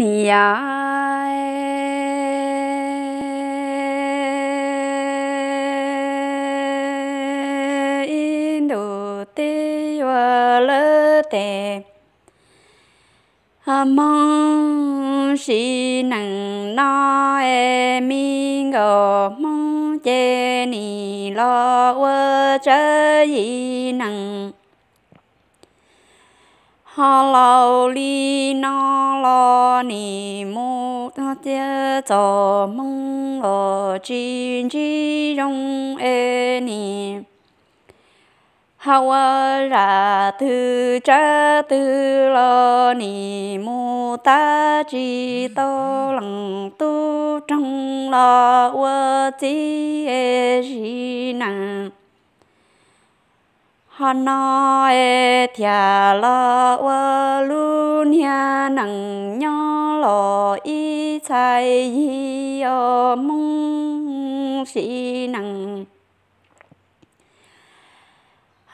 Niam yau, ib ntus twb yuav lawm tes, Hmoob sim neej no es me nkauj Hmoob ces nim los ua tsawg yim neej. Ho laus li no los nim mus tiag txom Hmoob los tsis ntsib zoo es nim ho ua zam twg tsab twg los nim mus tab tsis tau leej tub roog los ua txiv es sim neej. Ho no es thiaj los ua lub niag neej nyob los ib txhais yig os Hmoob sim neej.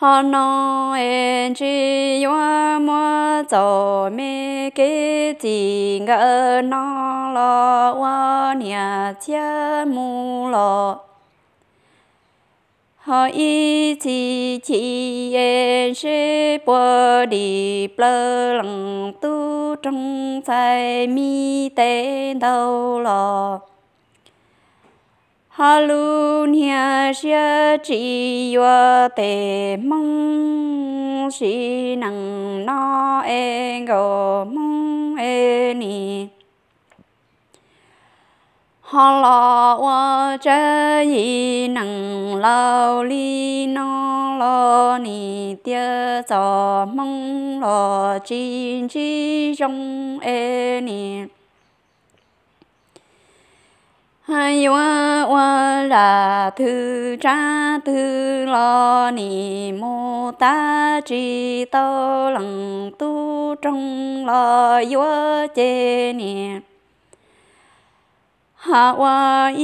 Ho no es ntshe yuav muab txom me kev txij nkawm no los ua niam txiab mus los. Ho ib txhis chim es seb puas dim plaws leej tub roog txais me tes ntau los. Ho lub niag siab tsis yuav tes Hmoob sim neej no es nkauj Hmoob es nim ho los ua tsawg yim neej laus li no los nim tiag txom Hmoob los tsis ntsib zoo es nim yuav ua zam twg tsab twg los nim mus tab tsis tau leej tub roog los yuav ces nim ho ua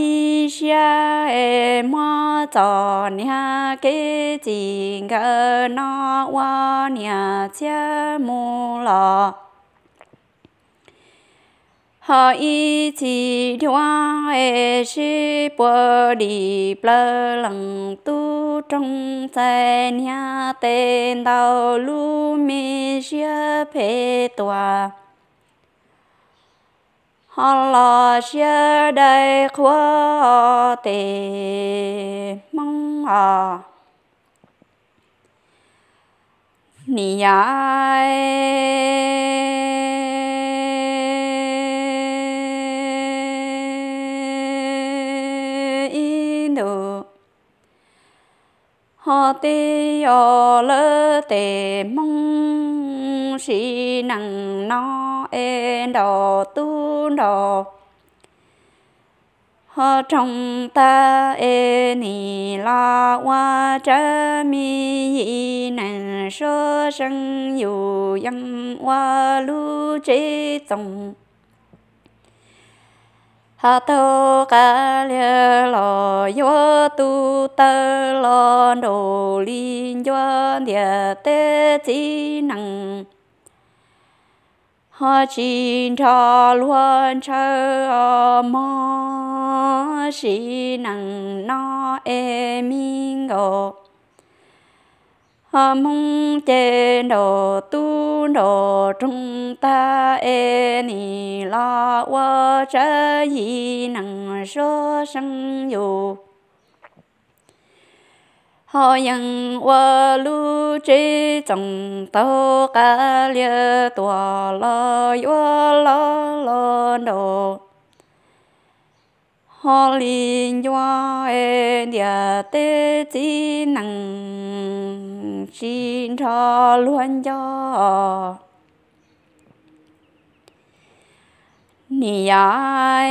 ib siab es muab txom niag kev txij nkawm no ua niam txiab mus los. Ho ib txhis dhuav es seb puas dim plaws leej tub roog txais niag tes ntau lub me siab phem tuaj. Ho los siab dai qhuav tes Hmoob os. Niam yau, ib ntus ho twb yuav lawm tes Hmoob sim neej no es nraus tub nraus ho roog tag es nim los ua tsawg me yim neej suab seej yus yeej ua lub tsev txoos. Ho taug qab liag los yuav tu taw los nraum li ncua ntiaj teb txiv neej. Ho tsis nrog luag ntshaw os mog, sim neej no es me nkaus ho Hmoob ces nraus tub nraus roog tag es nim los ua tsawg yim neej suab seej yus ho yeej ua lub tsev txoos. Taug qab liag tuaj los yuav loj los nraus ho li ncua es ntiaj teb txiv neej, tsis nrog luag nco. Niam yau,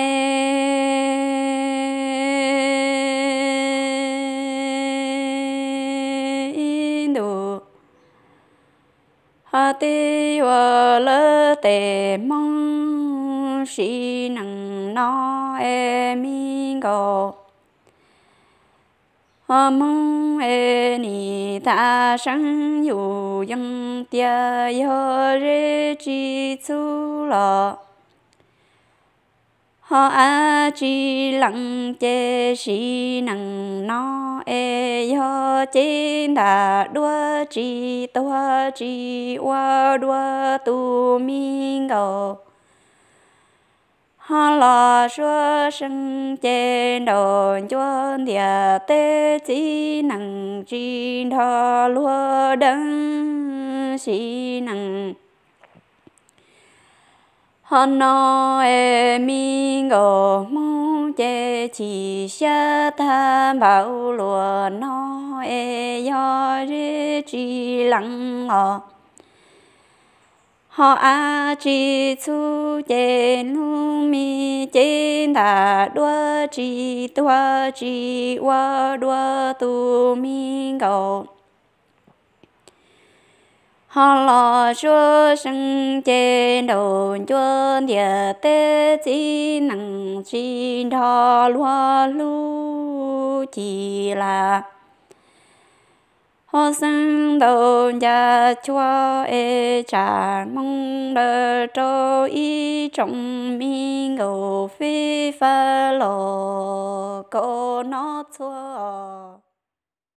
ib ntus ho twb yuav lawm tes Hmoob sim neej no es me nkaus ho Hmoob es nim tag seeb yus yeej tias yog zeb tsis txhub los Ho av tsis lees ces sim neej no es yog cev ntam dua tsis tuag tsis ua dua tus me nkaus. Ho los suab seev ces nraum ncua ntiaj teb txiv neej tsis nrog luag deev sim neej. Ho no es me nkaus hmoob ces chim siab tag npaum luaj no es yog zeb tsis lees os. Ho av tsis txhub ces hnub me cev ntam dua tsis tuag tsis ua dua tus me nkaus. Ho los suab seev ces nraum ncua ntiaj teb txiv neej tsis nrog luag hlub ci las. Ho xeeb ntaus ncas chua es tsam moo daws rau ib tsoom me nkaus fij fab los kaum noj txhua.